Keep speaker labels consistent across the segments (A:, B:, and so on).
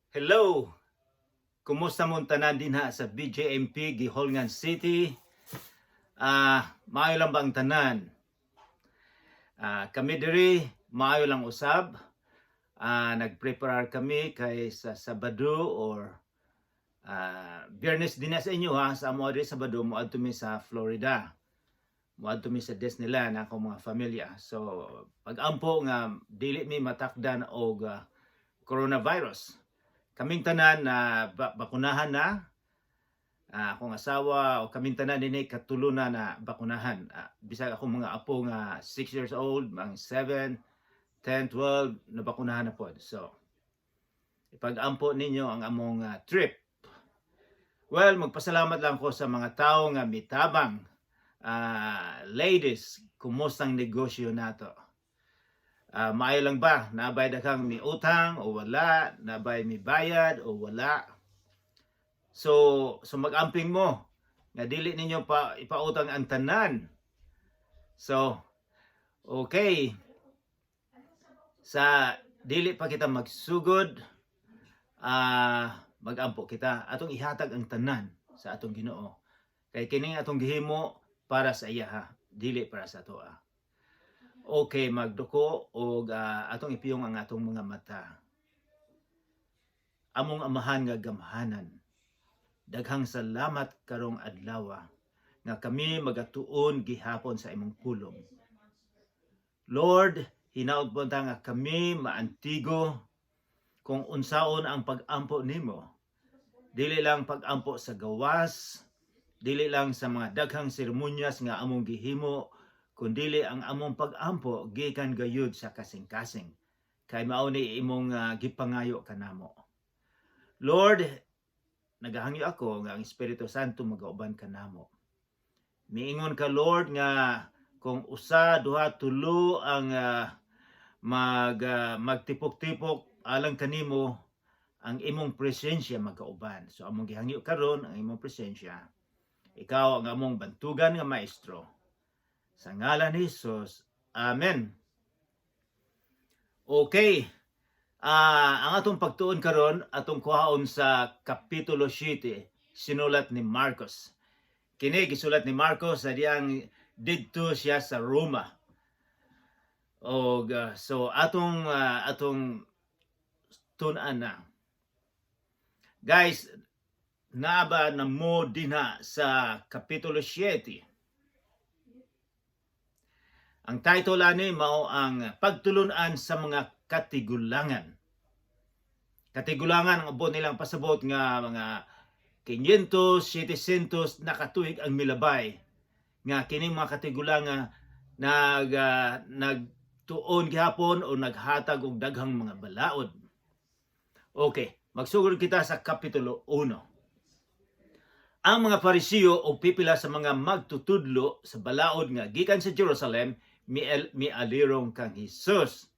A: Hello! Kumusta mong tanan dinha sa BJMP, Guihulngan City? Maayo lang ba ang tanan? Kami diri, maayo lang usab. Nag-prepare kami kay sa Sabado or Biyernes din na sa inyo ha, sa amo diri Sabado moadto mi sa Florida. Moadto mi sa Disneyland akong mga pamilya. So pag-ampo nga dili mi matakdan og coronavirus. Kaming tanan na bakunahan na. Akong asawa o kaming tanan dinhi katulo na na bakunahan. Bisag akong mga apo nga 6 years old, mga 7, 10, 12 na bakunahan na pod. So ipag-ampo ninyo ang among trip. Well, magpasalamat lang ko sa mga tao nga mitabang. Ladies, kumusta ang negosyo nato? Maayo lang ba? Naa bay daghang miutang o wala? Naa bay mibayad o wala? So mag-amping mo nga dili ninyo pa ipautang ang tanan. So, okay. Sa dili pa kita magsugod, magampo kita. Atong ihatag ang tanan sa atong Ginoo. Kay kining atong gihimo para sa iya ha, dili para sa atoa. Okay, magduko og atong ipiyong ang atong mga mata. Among Amahan nga gamhanan, daghang salamat karong adlaw nga kami magatuon gihapon sa imong pulong. Lord, hinaot po ta nga kami maantigo kung unsaon ang pag-ampo nimo. Dili lang pag-ampo sa gawas, dili lang sa mga daghang seremonyas nga among gihimo, kundili ang among pag-ampo gikan gayud sa kasing-kasing. Kay mao ni imong gipangayo kanamo. Lord, nagahangyo ako nga ang Espiritu Santo magauban kanamo. Miingon ka, Lord, nga kung usa, duha, tulo ang magtipok-tipok alang kanimo, ang imong presensya magauban. So among gihangyo karon ang imong presensya. Ikaw ang among bantugan nga maestro. Sa ngalan ni Jesus. Amen. Okay. Ang atong pagtuon karon atong kuhaon sa Kapitulo 7, sinulat ni Marcos. Kini gisulat ni Marcos sa diyang didto siya sa Roma. Og so atong tun-an na. Guys, naa ba na mo dinha sa Kapitulo 7? Ang title ani mao ang pagtulunan sa mga katigulangan. Katigulangan ang abot nilang pasabot nga mga 500, 700 na katuig ang milabay nga kining mga katigulangan nagtuon gihapon o naghatag og daghang mga balaod. Okay, magsugod kita sa Kapitulo 1. Ang mga Parisiyo o pipila sa mga magtutudlo sa balaod nga gikan sa Jerusalem mialirong kang Hesus.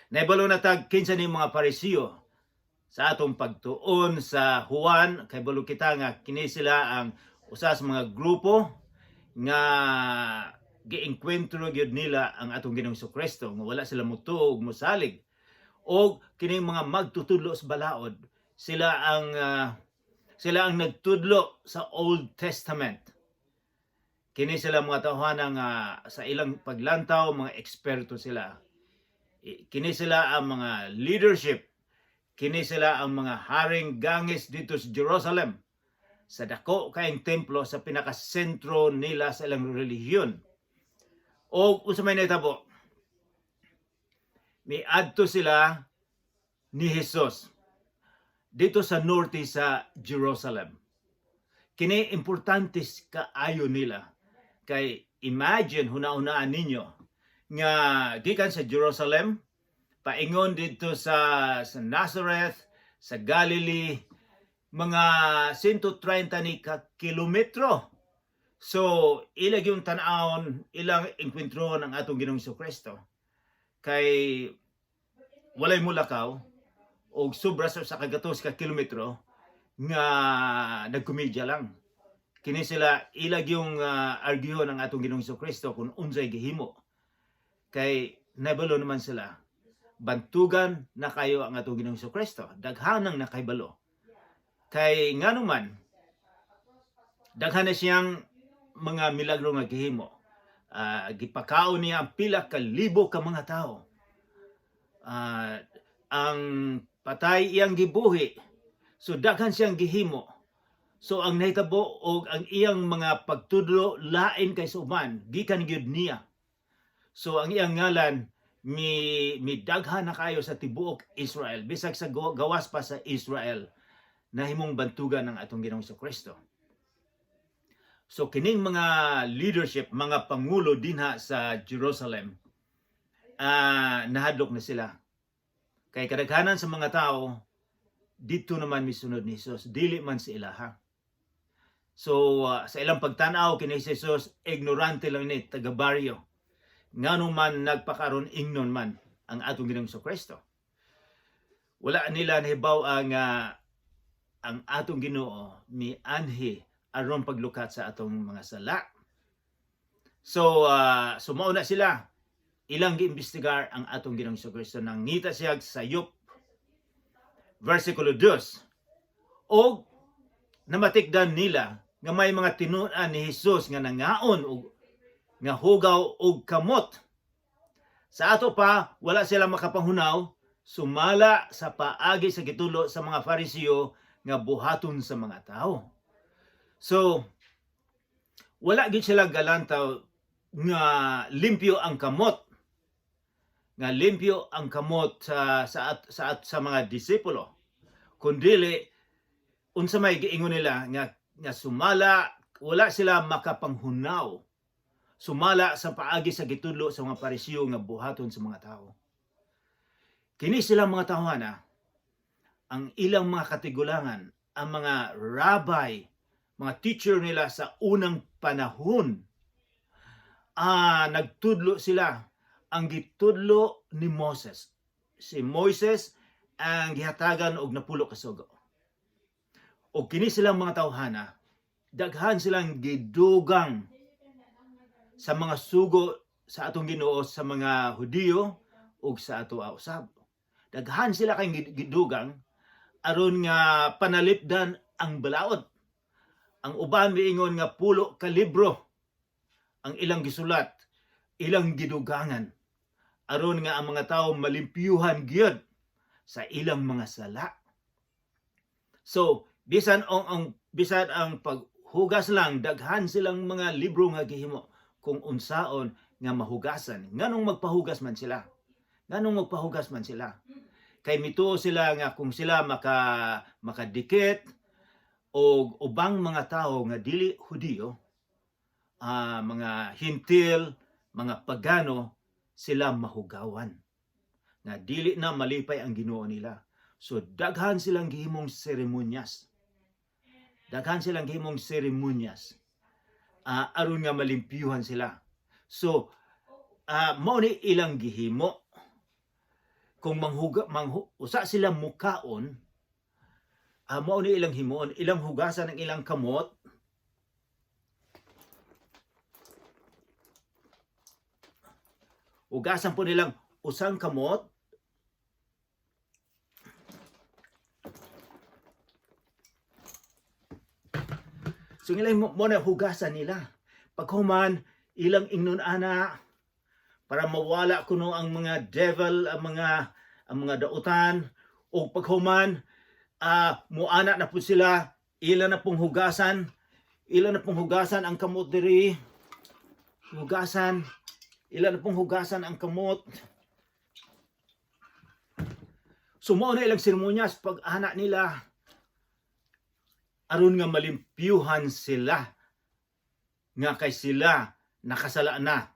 A: Naibalo na tag kinsa ni mga Parisiyo sa atong pagtuon sa Juan, kay balo kita nga kini sila ang usa sa mga grupo nga giengkwentro gyud nila ang atong Ginoong Kristo nga wala sila motuo ug mosalig. Og kining mga magtutudlo sa balaod, sila ang nagtudlo sa Old Testament. Kini sila mga tawhana nga sa ilang paglantaw, mga eksperto sila. Kini sila ang mga leadership. Kini sila ang mga haring gangis dito sa Jerusalem. Sa dako kayong templo, sa pinakasentro nila sa ilang relihiyon. O unsa may nahitabo? Miadto sila ni Jesus dito sa norte sa Jerusalem. Kini importante kaayo nila. Kay imagine, huna-hunaan ninyo nga gikan sa Jerusalem paingon dito sa Nazareth, sa Galilee, mga 130 ni ka kilometro. So, ilag yung tan-awon, ilang engkwentro ng atong Ginoong Kristo. Kay walay mulakaw og sobra sa kagatos ka kilometro nga nagkomedya lang. Kini sila ilag yung argue ng atong Ginoong Kristo kung unsay gihimo. Kay nabalo naman sila. Bantugan na kayo ang atong Ginoong Kristo. Daghanang nakahibalo. Kay ngano man, daghan na siyang mga milagro nga gihimo. Gipakaon niya ang pila ka libo ka mga tao. Ang patay iyang gibuhi. So daghan siyang gihimo. So ang nahitabo og ang iyang mga pagtudlo lain kay sa uban, gikan gyud niya. So ang iyang ngalan mi daghan na kayo sa tibuok Israel, bisag sa gawas pa sa Israel, nahimong bantugan ng atong Ginoong Kristo. So kining mga leadership, mga pangulo dinha sa Jerusalem, nahadlok na sila. Kay kadaghanan sa mga tao dito naman misunod ni Jesus, dili man sa ilaha. So sa ilang pagtan-aw kini si Jesus, ignorante lang ni, taga baryo. Ngano man nagpakaron ingnon man ang atong Ginoong Kristo? Wala nila nahibaw ang atong Ginoo mianhi aron paglukat sa atong mga sala. So mao na sila, ilang giimbestigar ang atong Ginoong Kristo, nang ngita siya sayop. Versikulo 2. Og namatikdan nila nga may mga tinun-an ni Hesus nga nangaon og nga hugaw og kamot. Sa ato pa, wala sila makapanghunaw sumala sa paagi sa gitulo sa mga Fariseo nga buhaton sa mga tao. So, wala gid sila galantaw nga limpyo ang kamot, nga limpyo ang kamot sa mga disipulo, kundili unsa may giingon nila nga sumala, wala sila makapanghunaw sumala sa paagi sa gitudlo sa mga Parisiyo nga buhaton sa mga tao. Kini silang mga tawhana, ang ilang mga katigulangan, ang mga rabbi, mga teacher nila sa unang panahon, nagtudlo sila ang gitudlo ni Moses. Si Moises ang gihatagan og 10 ka sugo. Og kini silang mga tawhana, daghan silang gidugang sa mga sugo sa atong Ginoo sa mga Hudiyo ug sa ato usab. Daghan sila kay gidugang aron nga panalipdan ang balaod. Ang uban miingon nga 10 ka libro ang ilang gisulat, ilang gidugangan aron nga ang mga tao malimpyuhan gyud sa ilang mga sala. So, bisan ang paghugas lang, daghan silang mga libro nga gihimo kung unsaon nga mahugasan. Nganong magpahugas man sila? Nganong magpahugas man sila? Kay mituo sila nga kung sila makadikit og ubang mga tao nga dili Hudiyo, mga Hentil, mga pagano, sila mahugawan. Na dili na malipay ang Ginoo nila. So daghan silang gihimong seremonyas. Daghan silang gihimong seremonyas aron nga malimpyuhan sila. So mao ni ilang gihimo. Kung manghuga manghu, usa sila mukaon, mao ni ilang himuon, ilang hugasan ang ilang kamot. Hugasan po nilang usang kamot. So ilang mo na hugasan nila. Paghuman, ilang ingnon ana para mawala kuno ang mga devil, ang mga dautan, o paghuman muana na po sila, ila na pong hugasan ang kamot diri. Hugasan, ila na pong hugasan ang kamot. So mao na ilang seremonyas pag ana nila aron nga malimpyuhan sila nga kay sila nakasala na.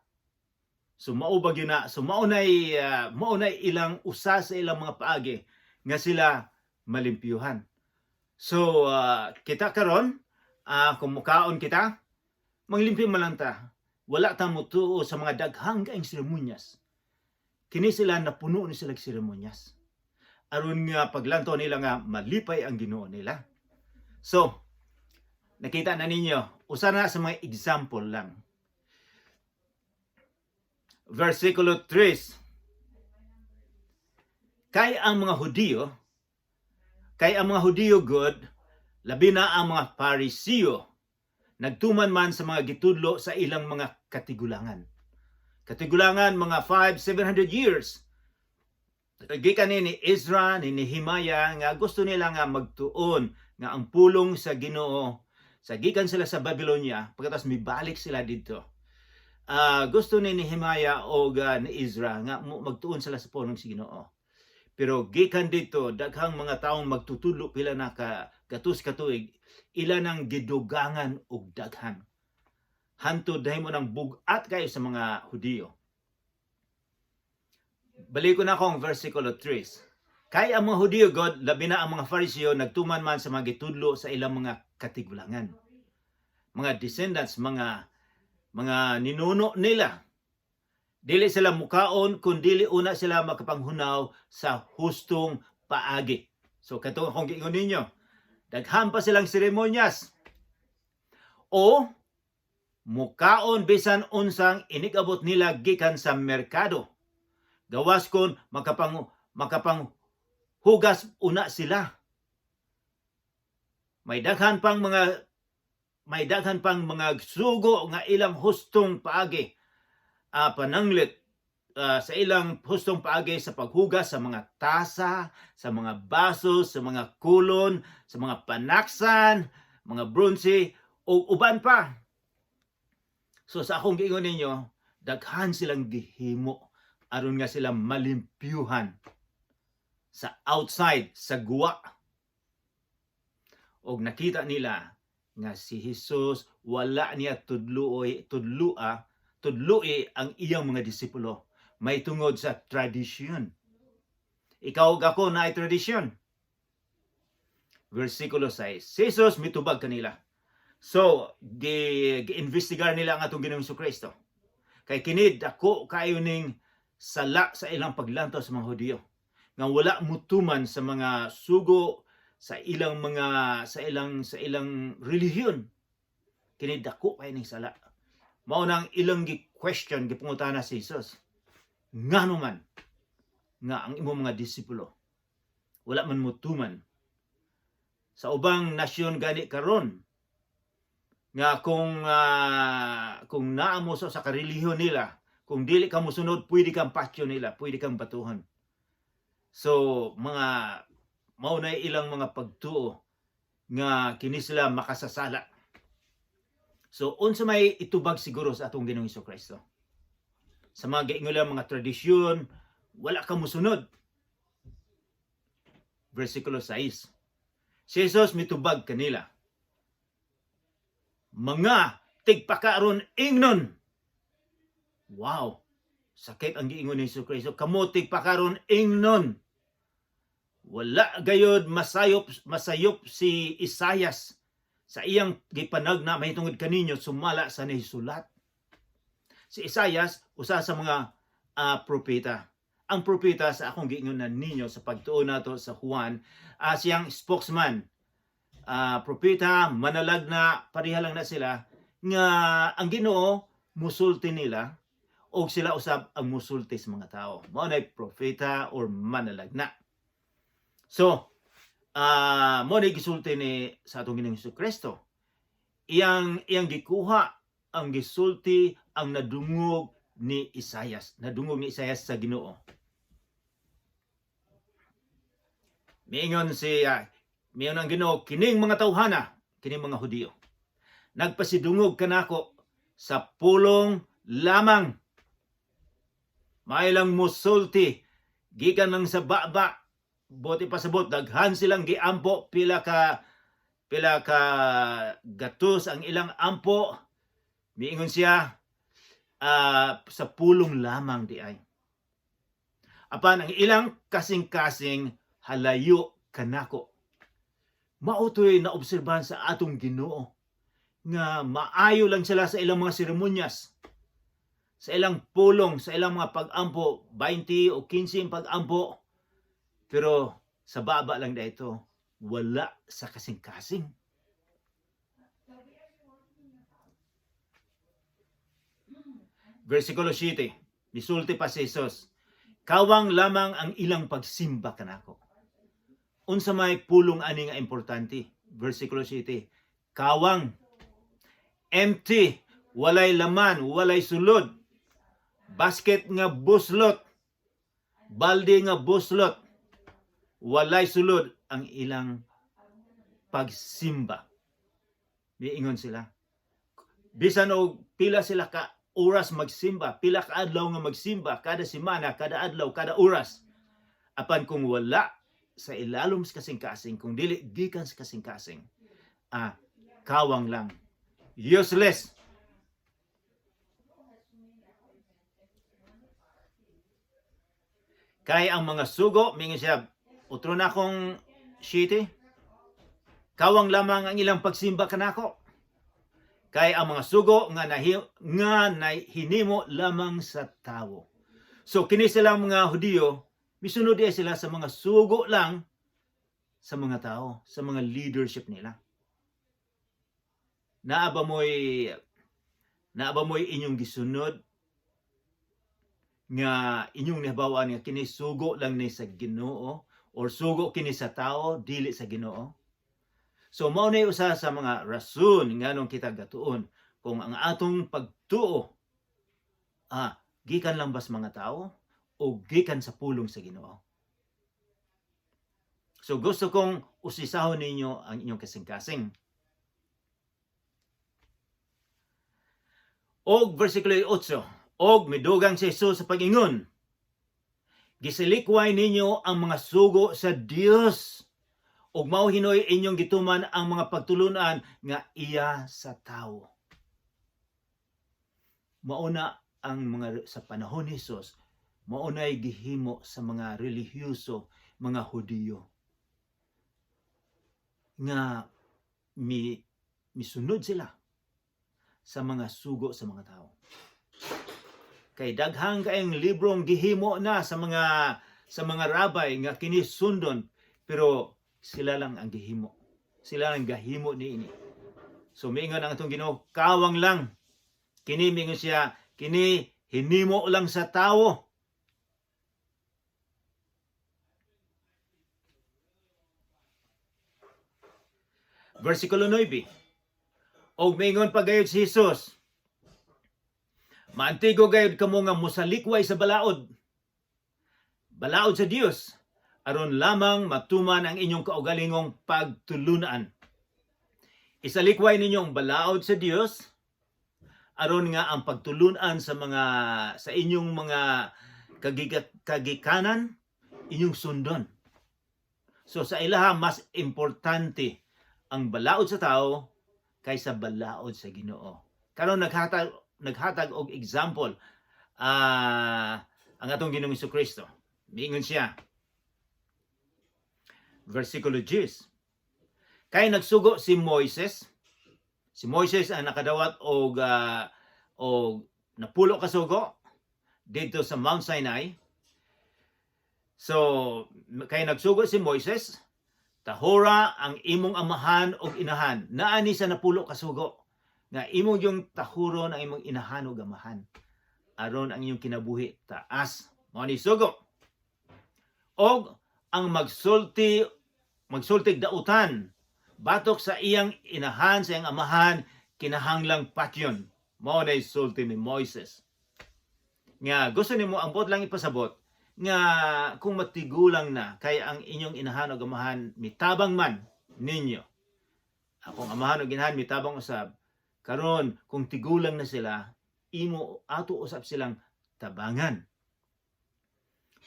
A: So mao ba gyud na, so mao nay ilang usa sa ilang mga paagi nga sila malimpyuhan. So kita karon, kung mukaon kita, manglimpyo man lang ta. Wala ta motuo sa mga daghang kaing seremonyas. Kini sila, napuno ni sila seremonyas aron nga paglantaw nila nga malipay ang Ginoo nila. So nakita na ninyo, usa na sa mga example lang. Versikulo 3. Kay ang mga Hudiyo gud, labi na ang mga Parisiyo, nagtuman man sa mga gitudlo sa ilang mga katigulangan. Katigulangan, mga 5, 700 years. Gikan ni Ezra, ni Nehemiah, nga gusto nila nga magtuon nga ang pulong sa Ginoo sa gikan sila sa Babylonia, pagkatapos mibalik sila didto. Gusto ni Nehemiah o ni Ezra nga magtuon sila sa pulong sa Ginoo. Pero gikan didto, daghang mga taong magtutudlo, pila na ka gatos ka tuig, ila nang gidugangan og daghan. Hantod dahil mo nang bug-at kayo sa mga Hudiyo. Balik ko na akong versikulo 3. Kay ang mga Hudiyo gud, labi na ang mga Fariseo, nagtuman man sa mga gitudlo sa ilang mga katigulangan. Mga descendants, mga ninuno nila. Dili sila mukaon kung dili una sila makapanghunaw sa hustong paagi. So katong akong giingon ninyo, daghan pa silang seremonyas. O mukaon bisan unsang inig-abot nila gikan sa merkado. Gawas kon makapang hugas una sila. May daghan pang mga sugo nga ilang hustong paagi, pananglit sa ilang hustong paagi sa paghugas sa mga tasa, sa mga baso, sa mga kulon, sa mga panaksan, mga bronze o uban pa. So sa akong giingon ninyo, daghan silang gihimo aron nga sila malimpyuhan sa outside, sa guwa. Og nakita nila nga si Jesus wala niya tudluoy tudlua tudlui ang iyang mga disipulo may tungod sa tradisyon. Ikaw ug ako naay tradisyon. Versikulo 6. Si Jesus mitubag kanila. So, gi-investigar nila ang atong Ginoong Kristo. Kay kini dako kayo ning sala sa ilang paglantaw sa mga Hudiyo. Nga wala mutuman sa mga sugo sa ilang mga sa ilang relihiyon. Kini dako kayo ning sala. Mao nang ilang gi-question, gipangutana si Jesus. Ngano man nga ang imong mga disipulo wala man mutuman? Sa ubang nasyon gani karon nga kung naa mo sa karelihiyon nila, kung dili ka mosunod, pwede kang patyon nila, pwede kang batuhan. So mga mao na ilang mga pagtuo nga kini sila makasasala. So unsa may itubag siguro sa atong Ginoong Kristo sa mga giingon lang mga tradisyon, wala ka mosunod? Versikulo 6. Si Jesus mitubag kanila. "Mga tigpakaron ingnon." Wow! Sakit ang giingon ni Jesus Kristo. "Kamo tigpakaron ingnon. Wala gayod masayop si Isayas sa iyang gipanagna mahitungod kaninyo sumala sa nahisulat." Si Isayas usa sa mga propeta. Ang propeta, sa akong giingon na ninyo sa pagtuo nato sa Juan, siyang spokesman. Propeta, manalagna, pareha lang na sila nga ang Ginoo musulti nila o sila usab ang musulti sa mga tao. Mao na propeta or manalagna. So, mao na gisulti ni sa atong Ginoong Kristo. Iyang gikuha ang gisulti, ang nadungog ni Isayas. Nadungog ni Isayas sa Ginoo. Miingon ang Ginoo, "Kining mga tawhana, kining mga Hudiyo, nagpasidungog kanako sa pulong lamang. May lang musulti gikan lang sa baba." Buot ipasabot, daghan silang giampo, pila ka gatos ang ilang ampo. Miingon siya, sa pulong lamang di ay. Apan ang ilang kasing-kasing halayo kanako. Mao to'y naobserbahan sa atong Ginoo nga maayo lang sila sa ilang mga seremonyas, sa ilang pulong, sa ilang mga pag-ampo, 20 o 15 ang pag-ampo. Pero sa baba lang dito, wala sa kasing-kasing. Versikulo 7, misulti pa si Jesus. Kawang lamang ang ilang pagsimba kanako. Unsa may pulong ani nga importante? Versikulo 7. Kawang, empty, walay laman, walay sulod. Basket nga buslot, balde nga buslot, walay sulod ang ilang pagsimba. Miingon sila. Bisan og pila sila ka oras magsimba, pila ka adlaw nga magsimba, kada semana, kada adlaw, kada oras. Apan kung wala sa ilalom sa kasing-kasing, kung dili gikan sa kasing-kasing, kawang lang. Useless. Kay ang mga sugo, mingon siya, utro na akong shiti. Kawang lamang ang ilang pagsimba kanako. Kay ang mga sugo nga nahinimo lamang sa tawo. So kini sila mga Hudiyo, misunod diay sila sa mga sugo lang sa mga tao, sa mga leadership nila. Naa ba mo'y inyong gisunod nga inyong nahibaw-an nga kini sugo lang ni sa Ginoo or sugo kini sa tao dili sa Ginoo? So mao na usa sa mga rason nganong kita gatuon kung ang atong pagtuo gikan lang ba sa mga tao o gikan sa pulong sa Ginoo. So gusto kong usisahon ninyo ang inyong kasing-kasing. Og versikulo 8, og midugang si Jesus sa pag-ingon, "Gisilikway ninyo ang mga sugo sa Dios ug mao hinoy inyong gituman ang mga pagtulunan nga iya sa tawo." Mauna ang mga sa panahon ni Jesus, maunay gihimo sa mga relihiyoso, mga Hudiyo nga misunod sila sa mga sugo sa mga tao. Kay daghang kaayong librong gihimo na sa mga rabay nga kini sundon, pero sila lang ang gihimo. Sila lang gahimo niini. So miingon ang atong Ginoo, kawang lang. Kini, miingon siya, kini hinimo lang sa tawo. Versikulo 9. Og miingon pa gayud si Jesus, "Maantigo gayud kamo nga mosalikway sa balaod. Balaod sa Dios aron lamang matuman ang inyong kaugalingong pagtulunan. Isalikway ninyo ang balaod sa Dios aron nga ang pagtulunan sa inyong mga kagikanan inyong sundon." So sa ilaha, mas importante ang balaod sa tao kaysa balaod sa Ginoo. Karon naghatag og example ang atong Ginoong Kristo. Miingon siya. Versikulo 10. Kay nagsugo si Moises. Si Moises ang nakadawat og napulo ka sugo didto sa Mount Sinai. So kay nagsugo si Moises, "Tahura ang imong amahan ug inahan." Naa ni sa napulo ka sugo nga imong yung tahuron ang imong inahan ug amahan aron ang inyong kinabuhi taas. Mao ni sugo. Og ang magsultig dautan batok sa iyang inahan, sa iyang amahan, kinahanglang patyon. Mao na sulti ni Moises. Nga gusto nimo, ang buot lang ipasabot nga kung matigulang na kay ang inyong inahan o amahan mitabang man ninyo. Akong amahan o inahan mitabang usab. Karon kung tigulang na sila, imo ato usab silang tabangan.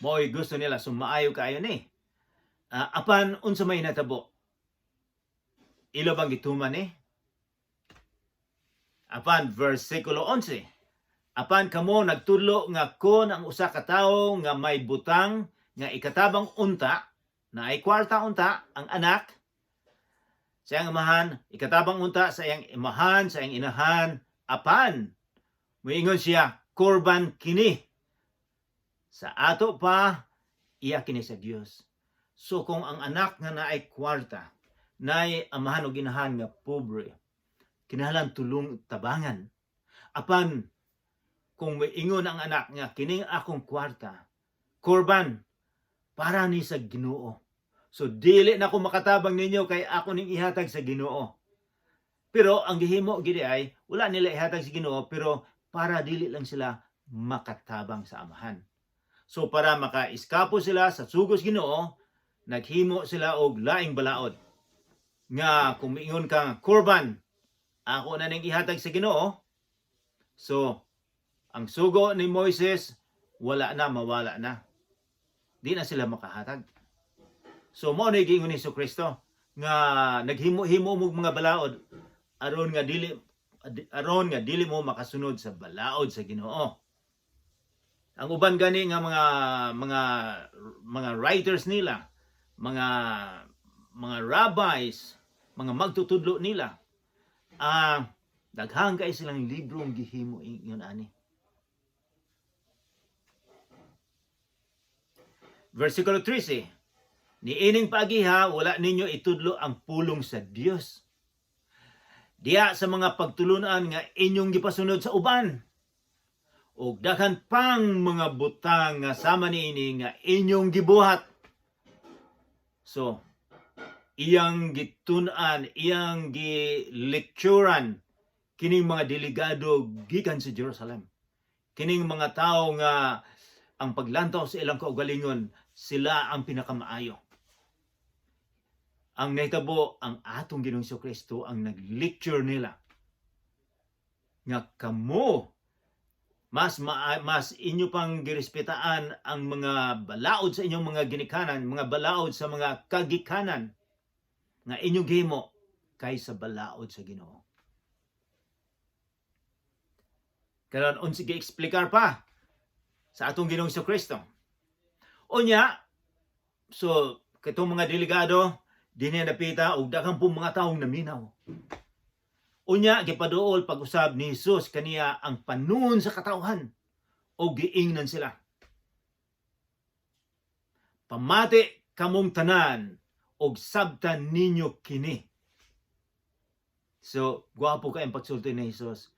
A: Mo'y gusto nila, so maayo kaayo ni. Apan unsa may natabo? Ilo bang gituman ni? Apan versikulo 11. "Apan kamo nagtudlo nga kon ang usa ka tawo nga may butang nga ikatabang unta, na ay kwarta unta ang anak sa iyang amahan, ikatabang unta sa iyang amahan, sa iyang inahan, apan moingon siya, 'Korban kini,' sa ato pa iya kini sa Dios." So kung ang anak nga naay kwarta, naay amahan o inahan nga pobre, kinahanglan tulong tabangan. Apan kung moingon ang anak nga kining akong kwarta, Korban para ni sa Ginoo. So dili na ko makatabang ninyo kay ako ning ihatag sa Ginoo. Pero ang gihimo gid ay wala nila ihatag sa Ginoo, pero para dili lang sila makatabang sa Amahan. So para maka-eskapo sila sa sugos Ginoo, naghimo sila og laing balaod. Nga kung miingon ka nga korban, ako na ning ihatag sa Ginoo. So ang sugo ni Moises wala na, mawala na. Di na sila makahatag. So mao na giingon ni Kristo nga naghimo-himo mo mga balaod aron nga dili mo makasunod sa balaod sa Ginoo. Ang uban gani nga mga writers nila, mga rabbis, mga magtutudlo nila, daghan kay silang librong gihimo ingon ani. Versikulo 13. "Niining paagiha, wala ninyo itudlo ang pulong sa Dios. Diya sa mga pagtulunan nga inyong gipasunod sa uban. Ug daghan pang mga butang nga sama niini nga inyong gibuhat." So, iyang gitun-an, iyang gilecturan kining mga delegado gikan sa Jerusalem. Kining mga tao nga ang paglantaw sa ilang kaugalingon, sila ang pinakamaayo. Ang nahitabo, ang atong Ginoong Kristo ang nag-lecture nila nga kamo mas inyo pang girespetaan ang mga balaod sa inyong mga ginikanan, mga balaod sa mga kagikanan nga inyong gihimo kaysa balaod sa Ginoo. Karon, unsa gi-eksplikar pa sa atong Ginoong Kristo? Unya, so katong mga delegado dinhi napita og daghan pong mga taong naminaw. Unya, gipaduol pag-usab ni Jesus kaniya ang panuon sa katawhan o giingnan sila. "Pamati kamong tanan og sabtan ninyo kini." So, gwapo kay ang pagsulti ni Jesus.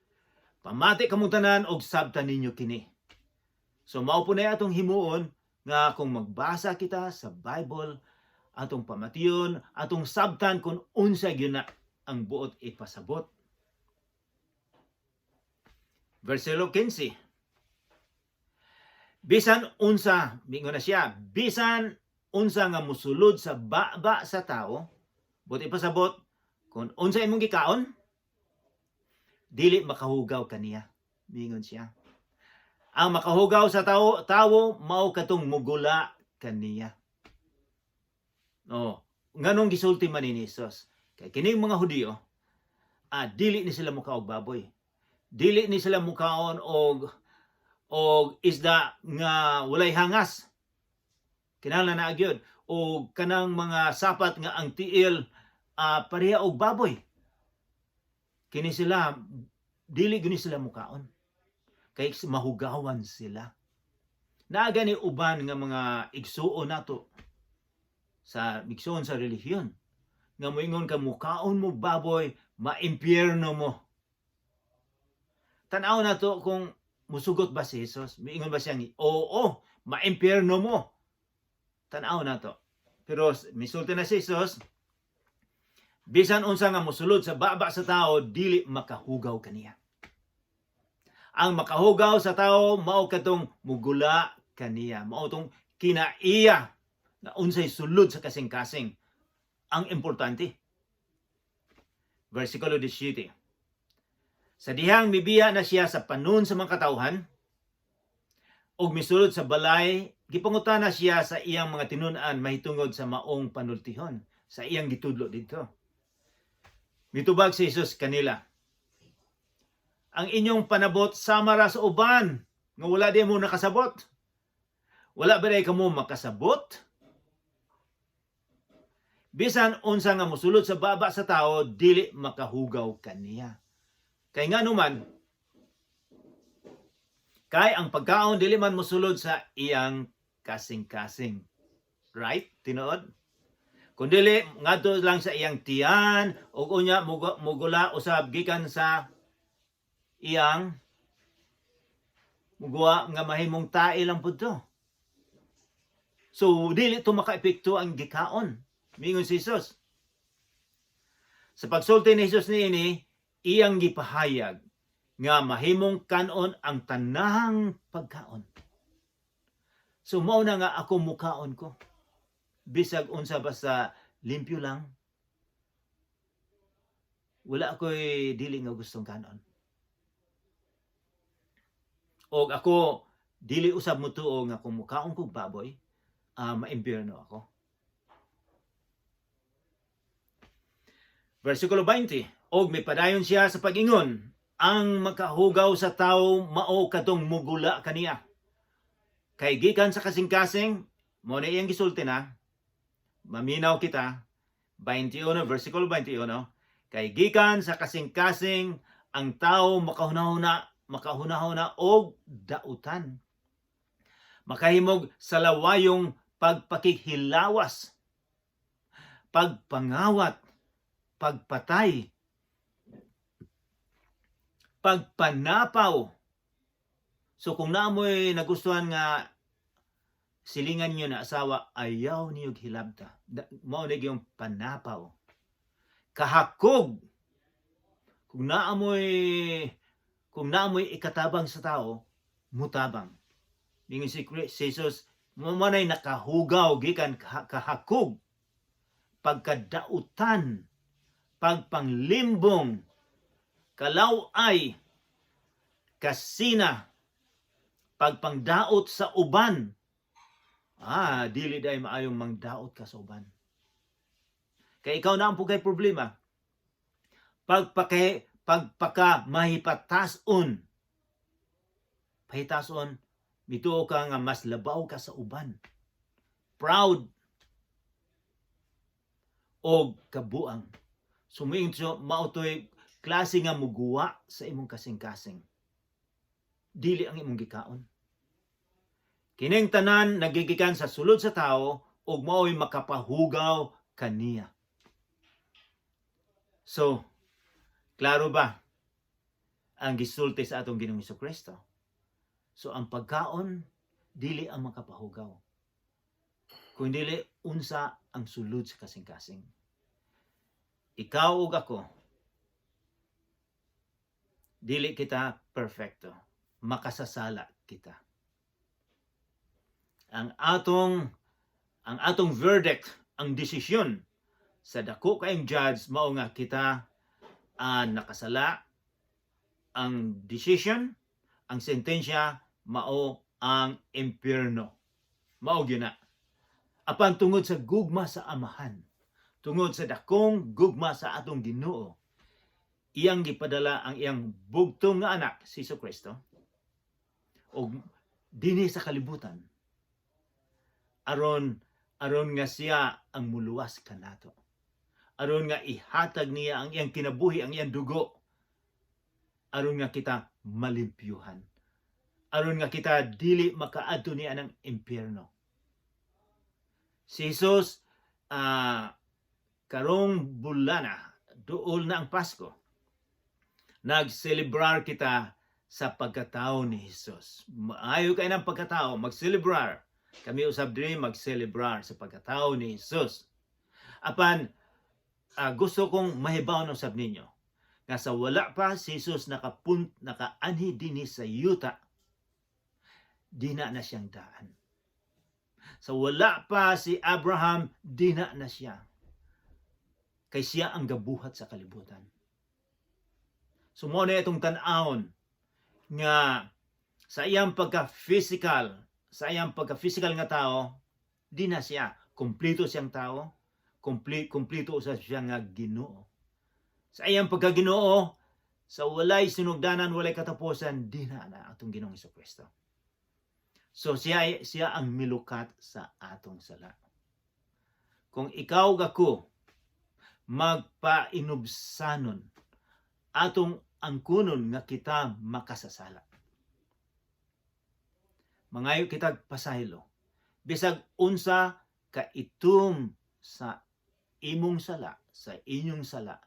A: "Pamati kamong tanan og sabtan ninyo kini." So, mao po na atong himuon nga kung magbasa kita sa Bible, atong pamation, atong sabtan kung unsa gyud na ang buot ipasabot. Versikulo 15. "Bisan unsa," mingon na siya, "bisan unsa nga musulod sa baba sa tao," buot ipasabot, kung unsa imong gikaon, dili makahugaw kaniya. Mingon siya. "Ang makahugaw sa tao mao katong mugula kaniya." Oh, nganong gisulti man ni Jesus? Kay kining mga Hudiyo, dili ni sila mukaog baboy. Dili ni sila mukaon og isda nga walay hangas. Kinahanglan na gyud og kanang mga sapat nga ang tiil pareha og baboy. Kini sila dili gyud ni sila mukaon. Kay mahugawan sila. Naa gani uban nga mga igsuon nato sa igsuon sa relihiyon nga moingon ka, mukaon mo baboy, maimpyerno mo. Tan-aw nato kung musugot ba si Jesus. Miingon ba siyang, "Oo, maimpyerno mo"? Tan-aw nato. Pero misulti na si Jesus, bisan unsa nga mosulod sa baba sa tao, dili makahugaw kaniya. Ang makahugaw sa tao mao katong mugula kaniya, mao tong kinaiya nga unsay sulod sa kasing-kasing ang importante. Versikulo 17. Sa dihang mibiya na siya sa panon sa mga katawhan, ug misulod sa balay, gipangutana siya sa iyang mga tinun-an mahitungod sa maong panultihon sa iyang gitudlo didto. Mitubag si Jesus kanila, "Ang inyong panabot sama ra sa uban nga wala di mo nakasabot. Wala ba diay kamo makasabot? Bisan unsa nga mosulod sa baba sa tao, dili makahugaw kaniya. Kay ngano man, kay ang pagkaon dili man mosulod sa iyang kasing-kasing." Right? Tinuod? Kung dili, ngadto lang sa iyang tiyan ug unya mugula usab gikan sa iyang muguwa nga mahimong tae lang pud to. So dili to makaepekto ang gikaon. Mingon si Jesus. Sa pagsulti ni Jesus niini, iyang gipahayag nga mahimong kanon ang tanang pagkaon. So mao na nga ako, mukaon ko. Bisag unsa, basta limpyo lang. Wala ako'y dili nga gustong kanon. Og ako dili usab mutuo nga kung mukaon kog baboy, maimbierno ako. Versikulo 20, og mipadayon siya sa pag-ingon, "Ang makahugaw sa tao mao kadtong mugula kaniya. Kay gikan sa kasing-kasing," mao na iyang gisulti na, maminaw kita, 21, versikulo 21, "Kay gikan sa kasing-kasing ang tao makahunahuna, makahunahuna og dautan. Makahimog sa lawayong pagpakighilawas, pagpangawat, pagpatay, pagpanapaw." So kung naamoy nagustuhan nga silingan niyo na asawa, ayaw niyo hilabta. Mao na yung panapaw. Kahakog. Kung naamoy ikatabang sa tao, mutabang. Mingon si Jesus, mao manay nakahugaw gikan kahakog, pagkadautan, pagpanglimbong, kalaway, kasina, pagpangdaot sa uban. Ah, dili dai maayong mangdaot ka sa uban. Kay ikaw na ang pugay problema. Pagpaka mahipatason. Pahitason, mituo ka nga mas labaw ka sa uban. Proud og kabuang. Suming mao to'y klase nga muguwa sa imong kasing-kasing. Dili ang imong gikaon. "Kining tanan nagigikan sa sulod sa tao ug mao'y makapahugaw kaniya." So, klaro ba ang gisulti sa atong Ginoong Kristo? So ang pagkaon dili ang makapahugaw, kung dili unsa ang sulod sa kasing-kasing. Ikaw ug ako, dili kita perfecto. Makasasala kita. Ang atong verdict, ang desisyon sa dako kayong judge mao nga kita nakasala. Ang decision, ang sentensya mao ang impyerno. Mao gyud na. Apan tungod sa gugma sa Amahan, tungod sa dakong gugma sa atong Ginoo, iyang gipadala ang iyang bugtong nga anak, si Kristo, og dinhi sa kalibutan aron aron nga siya ang muluwas kanato. Aron nga ihatag niya ang iyang kinabuhi, ang iyang dugo, aron nga kita malimpyuhan. Aron nga kita dili makaadto niya ng impyerno. Si Jesus, karong bulana, duol na ang Pasko. Nagselebrar kita sa pagkatao ni Jesus. Maayo kay ng pagkatao, magselebrar. Kami usab diri magselebrar sa pagkatao ni Jesus. Apan gusto kong mahibaw usab ninyo nga sa wala pa si Jesus nakaanhi dinhi sa yuta, dina na siyang daan. Sa wala pa si Abraham, dina na siya. Kay siya ang gabuhat sa kalibutan. So mao na itong tan-awon nga sa iyang pagka-physical nga tao, di na siya. Kompleto siyang tao, kompleto usab siya nga Ginoo. Sa iyang pagka-Ginoo, sa walay sinugdanan, walay katapusan, di na na atong Ginoong Kristo. So siya ang milukat sa atong sala. Kung ikaw gako magpainubsanon, atong angkunon nga kita makasasala. Mangayo kitag pasaylo. Bisag unsa ka itum sa imong sala, sa inyong sala,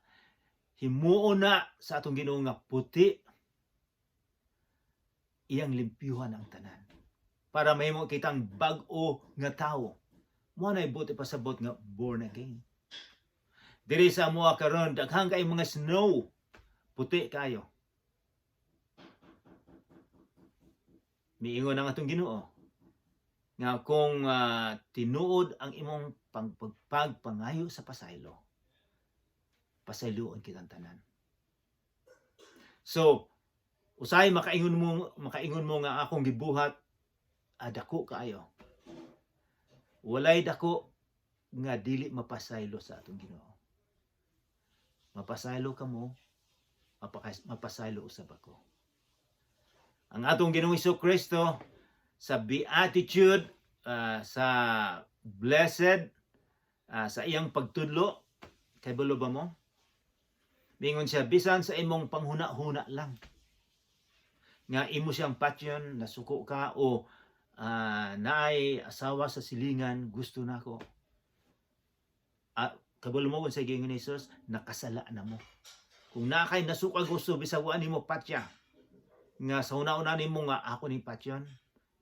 A: himuon na sa atong Ginoo nga puti, iyang limpyuhan ang tanan. Para mahimo kitang bag-o nga tawo. Mao na buot ipasabot nga born again. Diri sa amoa karon, daghan kay mga snow. Puti kayo. Miingon ang atong Ginoo nga kung tinuod ang imong pagpangayo sa pasaylo, pasayloon kitang tanan. So, usahay makaingon mo nga akong gibuhat dako kaayo. Walay dako nga dili mapasaylo sa atong Ginoo. Mapasaylo kamo, mapasaylo usab ako. Ang atong Ginoong Kristo sa beatitude, sa blessed, sa iyang pagtudlo, kay balo ba mo? Mingon siya, bisan sa imong panghuna-huna lang nga imo siyang patyon, nasuko ka o naay asawa sa silingan, gusto nako. Kabalo mo kung sa giingon ni Jesus, nakasala na mo. Kung naa kay nasuka gusto bisag wa nimo patya, nga sa una-una nimo nga ako ning patyon,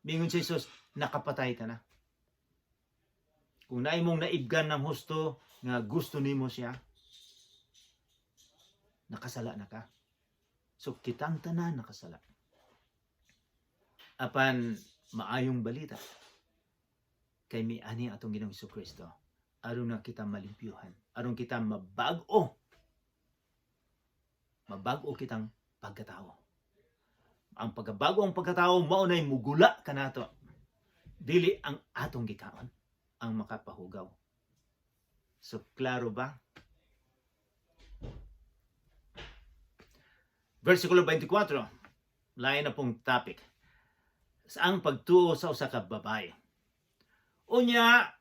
A: mingon si Jesus, nakapatay ka na. Kung naay mong naibgan ng husto nga gusto nimo siya, nakasala na ka. So kitang tanan nakasala. Apan maayong balita kay miani atong Ginoong Kristo aron na kita malimpyuhan, aron kita mabag-o. Mabag-o kitang pagkatao. Ang pagkabago ang pagkatao mao nay mugula kanato. Dili ang atong gikaon ang makapahugaw. So klaro ba? Versikulo 24, lain na pong topic. Sa ang pagtuo sa usa ka babae. Unya,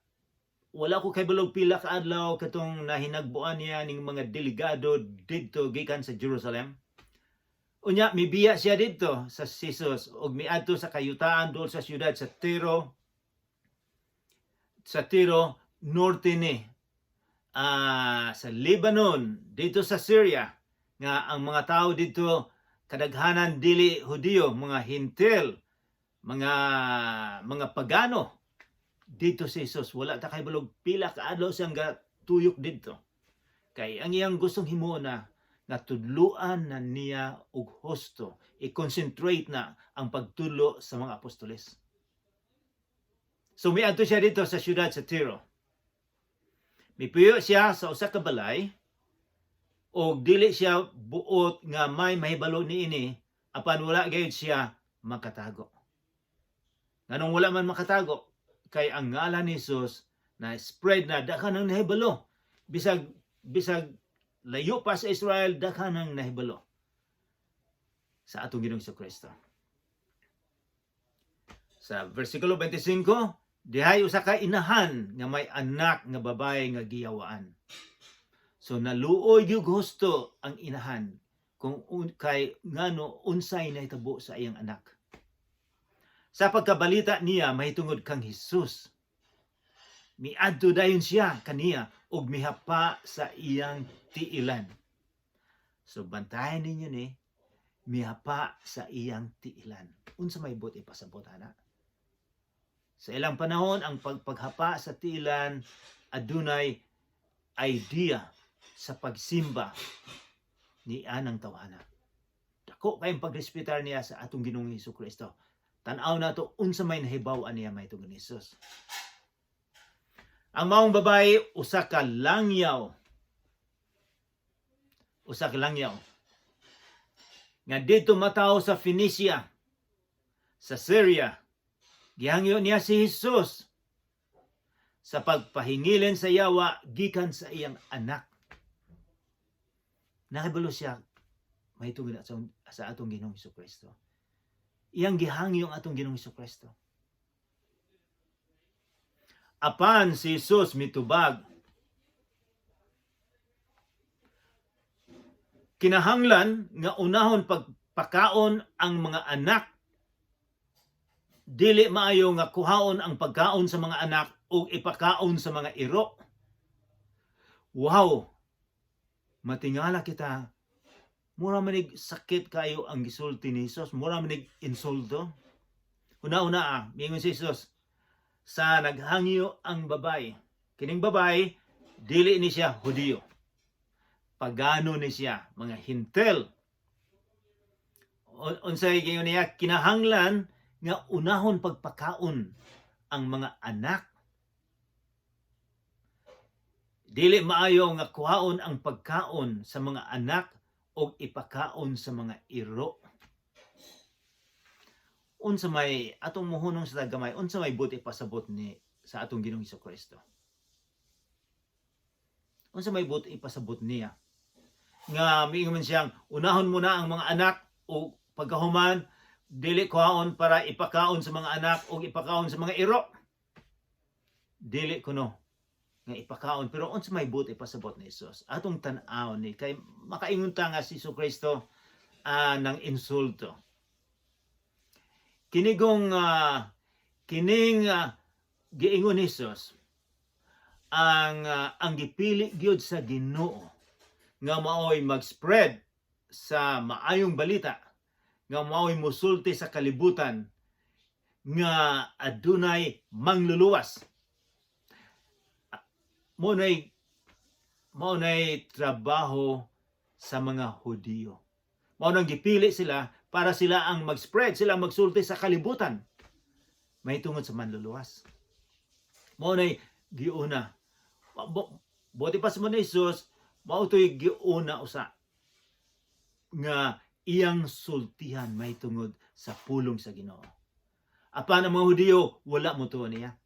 A: wala ko kay balog pila ka adlaw katong nahinagbuan niya ning mga delegado didto gikan sa Jerusalem. Unya, mibiya siya didto sa Jesus ug miadto sa kayutaan dool sa siyudad sa Tiro. Sa Tiro, norte ni sa Lebanon, dito sa Syria, nga ang mga tao dito kadaghanan dili Hudiyo, mga Hentil, mga pagano. Dito si Jesus, wala ta kay balog pila ka adlaw siyang tuyok didto. Kay ang iyang gustong himuon na nga tudluan na niya og husto, i-concentrate na ang pagtudlo sa mga apostoles. So miadto siya dito sa siyudad sa Tiro. Mipuyo siya sa usa ka balay og dili siya buot nga may mahibalo niini, apan wala gayud siya makatago. Nganong wala man makatago? Kay ang ngalan ni Jesus na spread na, daghan ang nahibalo. Bisag layo pa sa Israel, daghan ang nahibalo sa atong Ginoong Kristo. Sa versikulo 25, dihay usa ka inahan nga may anak nga babae nga giyawaan. So naluoy gyud gusto ang inahan kung kay ngano unsay nahitabo sa iyang anak. Sa pagkabalita niya mahitungod kang Hesus, miadto dayon siya kaniya ug mihapa sa iyang tiilan. So bantayan ninyo ni, mihapa sa iyang tiilan. Unsa may buot ipasabot ana? Sa ilang panahon, ang pagpaghapa sa tiilan adunay idea sa pagsimba ni anang tawhana. Dako kayong pagrespetar niya sa atong Ginoong Hesus Kristo. Tan-aw nato unsa may nahibaw-an niya mahitungod ni Jesus. Ang maong babae, usa ka langyaw. Usa ka langyaw nga didto matawo sa Phoenicia, sa Syria. Gihangyo niya si Jesus sa pagpahingilin sa yawa gikan sa iyang anak. Nakibalo siya mahitungod sa atong Ginoong Kristo. Iyang gihangyo ang atong Ginoong Kristo. Apan si Jesus mitubag, "Kinahanglan nga unahon pagpakaon ang mga anak. Dili maayo nga kuhaon ang pagkaon sa mga anak ug ipakaon sa mga iro." Wow! Matingala kita. Mura manig sakit kayo ang gisulti ni Jesus. Mura manig insulto. Una-una ah, miingon si Jesus sa naghangyo ang babay. Kining babay, dili ni siya Hudiyo. Pagano ni siya, mga Hintel. Unsay giingon niya? Kinahanglan nga unahon pagpakaon ang mga anak. Dili maayo nga kuhaon ang pagkaon sa mga anak og ipakaon sa mga iro. Unsa may atong muhunong sa gamay, unsa may buot ipasabot ni sa atong Ginoong Kristo? Unsa may buot ipasabot niya? Nga miingon man siyang unahon mo na ang mga anak o pagkahuman dili kuhaon para ipakaon sa mga anak o ipakaon sa mga iro. Dili kuno nga ipakaon, pero unsa may buot ipasabot ni Jesus? Atong tan-aw ni kay makaingon ta nga si Kristo ng insulto. Kinigong kining giingon ni Jesus ang gipili gyud sa Ginoo nga maoy mag-spread sa maayong balita, nga maoy musulti sa kalibutan nga adunay mangluluwas. Mao nay trabaho sa mga Hudiyo. Mao nang gipili sila para sila ang mag-spread, sila ang magsulti sa kalibutan may tungod sa manluluwas. Mao nay giuna. Buot pa ni Jesus, mao to'y giuna usa nga iyang sultihan may tungod sa pulong sa Ginoo. Apan ang mga Hudiyo wala mo tuo niya.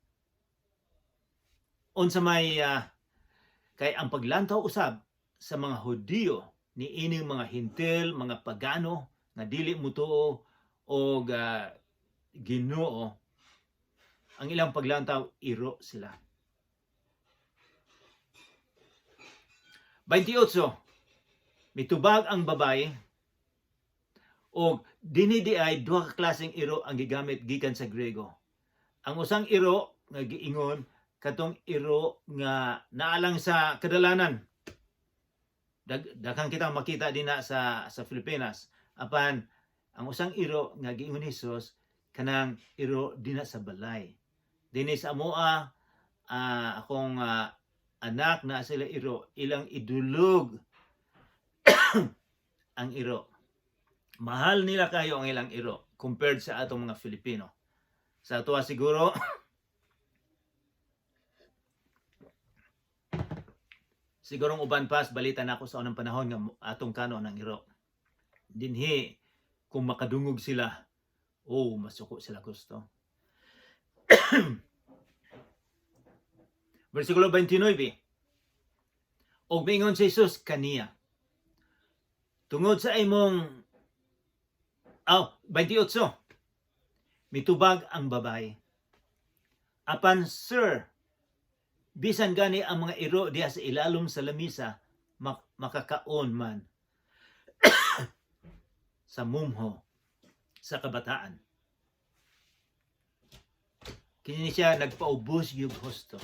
A: Unsa may kay ang paglantaw usab sa mga Hudiyo ni ining mga Hintil, mga pagano nga dili mutuo og Ginoo, ang ilang paglantaw, iro sila. 28. Mitubag ang babae og dinhi di ay duha ka klaseng iro ang gigamit gikan sa Grego. Ang usang iro nga giingon katong iro nga naalang sa kadalanan. Daghan kitang makita dinha sa Pilipinas. Apan ang usang iro nga giingon ni Jesus kanang iro dinha sa balay. Dinhi sa amoa, akong anak na sila iro, ilang idulog ang iro. Mahal nila kayo ang ilang iro compared sa atong mga Filipino. Sa atoa siguro sigurong uban pas balita na ako sa unang panahon nga atong kano ng iro. Dinhi kung makadungog sila, oh, masuko sila gusto. Versikulo 29. Og miingon si Jesus kaniya, tungod sa imong. Oh, 28. Mitubag ang babae. "Apan sir, bisan gani ang mga iro diha sa ilalom sa lamisa makakaon man sa mumho sa kabataan." Kini siya nagpaubos yung husto.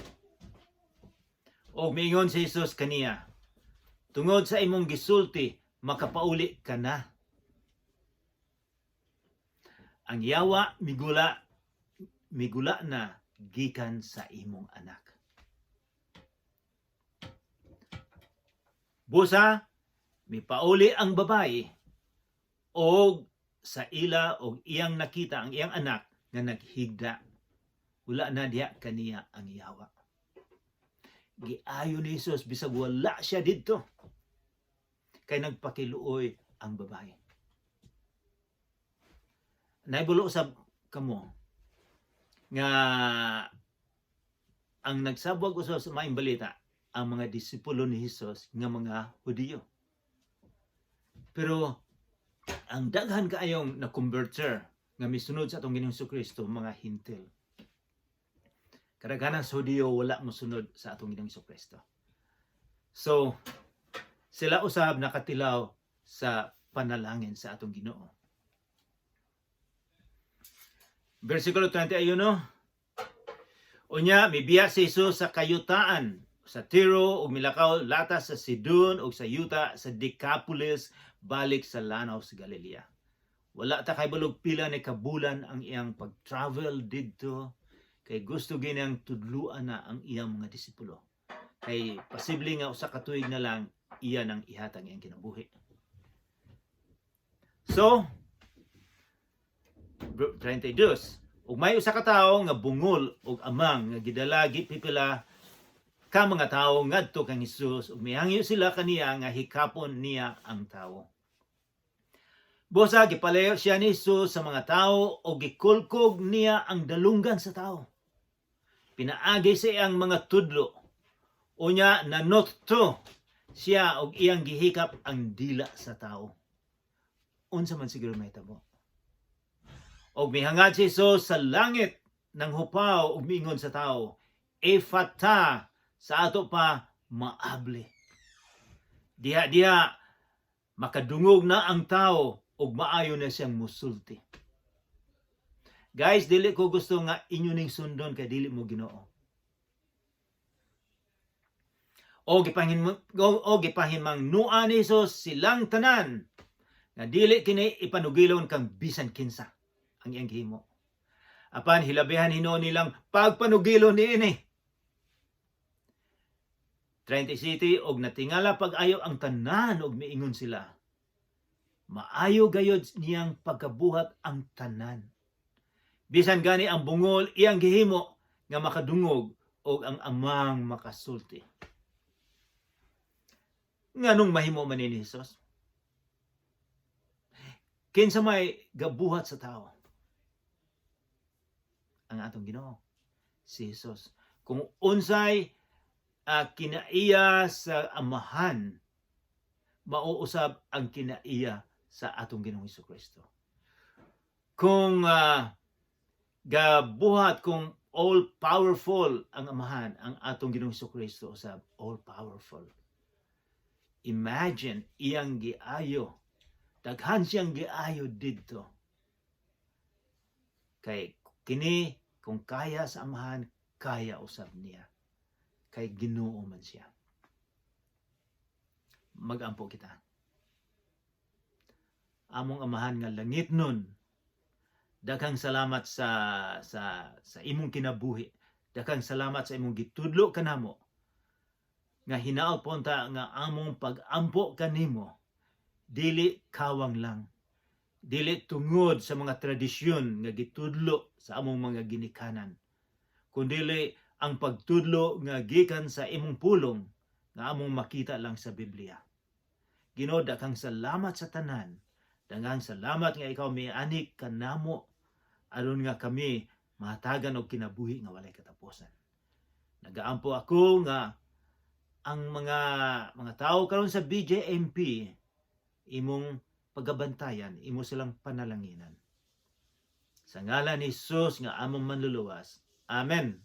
A: Og miingon si Jesus kaniya, "Tungod sa imong gisulti, makapauli ka na. Ang yawa migula migula na gikan sa imong anak." Busa mipauli ang babae og sa ila og iyang nakita ang iyang anak nga naghigda. Wala na diha kaniya ang yawa. Giayo ni Jesus bisag wala siya didto. Kay nagpakiluoy ang babae. Naibulo sa kamo nga ang nagsabwag usab sa maayong balita ang mga disipulo ni Jesus nga mga Hudiyo. Pero ang daghan kaayong na converter nga misunod sa atong Ginoong Kristo, mga Hintil. Kadaghanan sa Hudiyo wala mosunod sa atong Ginoong Kristo. So sila usab nakatilaw sa panalangin sa atong Ginoo. Versikulo 21. Unya mibiya si Jesus sa kayutaan sa Tiro ug milakaw lata sa Sidon ug sa yuta sa Decapolis balik sa lanaw sa Galilea. Wala ta kahibalo og pila ni kabulan ang iyang pag-travel didto kay gusto ginang tudluan na ang iyang mga disipulo. Kay posible nga usa ka tuig na lang iya nang ihatag iyang kinabuhi. So, 32. Ug may usa ka tawo nga bungol ug amang nga gidala gipipila ka mga tawo ngadto kang Hesus ug mihangyo sila kaniya nga hikapon niya ang tawo. Busa gipalayo siya ni Jesus sa mga tawo ug gikulkog niya ang dalunggan sa tawo pinaagi sa iyang mga tudlo. Unya nanotto siya og iyang gihikap ang dila sa tawo. Unsa man siguro mahitabo? Og mihangad si Jesus sa langit ng hupaw ug miingon sa tawo, "Efata," sa ato pa, "Maabli." Diha diha makadungog na ang tao ug maayo na siyang musulti. Guys, dili ko gusto nga inyo ning sundon kay dili mo Ginoo. O gipahimangnuan ni Jesus silang tanan nga dili kini ipanugilon kang bisan kinsa ang iyang gihimo. Apan hilabihan hinuon nilang pagpanugilon niini. 37 og natingala pag-ayo ang tanan og miingon sila, "Maayo gayod niyang pagkabuhat ang tanan. Bisan gani ang bungol iyang gihimo nga makadungog og ang amang makasulti." Nganong mahimo man ni Jesus? Kinsa may gabuhat sa tao? Ang atong Ginoo, si Jesus. Kung unsay kinaiya sa Amahan, mauusab ang kinaiya sa atong Ginoong Kristo. Kung gabuhat, kung all powerful ang Amahan, ang atong Ginoong Kristo usab all powerful. Imagine iyang giayo. Daghan siyang giayo didto. Kay kini kung kaya sa Amahan, kaya usab niya. Kay Ginoo man siya. Magampo kita. Among Amahan nga langit nun, daghang salamat sa imong kinabuhi. Daghang salamat sa imong gitudlo kanamo nga hinaot po unta nga among pag-ampo kanimo dili kawang lang, dili tungod sa mga tradisyon nga gitudlo sa among mga ginikanan, kundili ang pagtudlo nga gikan sa imong pulong nga among makita lang sa Biblia. Ginoo, daghang salamat sa tanan. Daghang salamat nga ikaw mianik kanamo aron nga kami mahatagan og kinabuhi nga walay katapusan. Nagaampo ako nga ang mga tao karon sa BJMP imong pagabantayan, imo silang panalanginan. Sa ngalan ni Jesus nga among manluluwas. Amen.